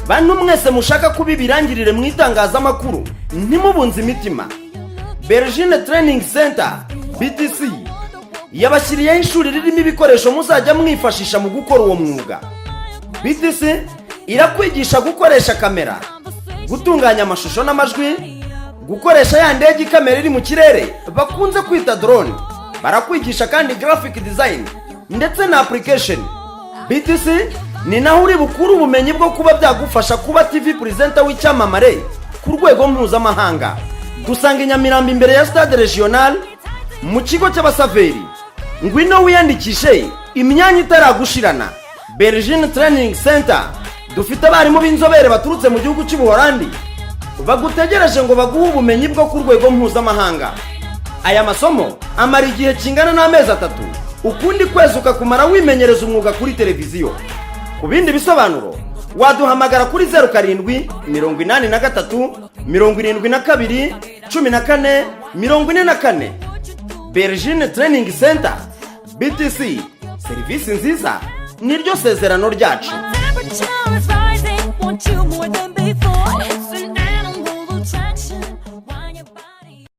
Bantu mwese mushaka kuba ibirangirire mu itangazamakuru, ntimubunze imitima. Bergine Training Center, BTC, yabashyiriyeho ishuri ririmo ibikoresho muzajya mwifashisha mu gukora uwo mwuga. BTC irakwigisha gukoresha kamera, gutunganya amashusho n'amajwi, gukoresha ya ndege ikamera iri mu kirere bakunze kwita drone. Barakwigisha kandi graphic design ndetse na application. BTC ni naho uri bukure ubumenyi bwo kuba byagufasha kuba TV presenter w'icyamamare ku rwego mpuzamahanga. Dusanga i Nyamirambo, imbere ya Stade Regional, mu kigo cy'Abasaveri. Ngwino wiyandikishe imyanya itaragushirana. Bergine Training Center dufite abarimu b'inzobere baturutse mu gihugu cy'Ubuholandi bagutegereje ngo baguhe ubumenyi bwo ku rwego mpuzamahanga. Aya masomo amara igihe kingana n'amezi 3, ukundi kwezi ukakumara wimenyereza umwuga kuri televiziyo. Ku bindi bisobanuro waduhamagara kuri 0783 72 14 44. Bergine Training Center, BTC, serivisi nziza niryo sezerano ryacu. Temperature.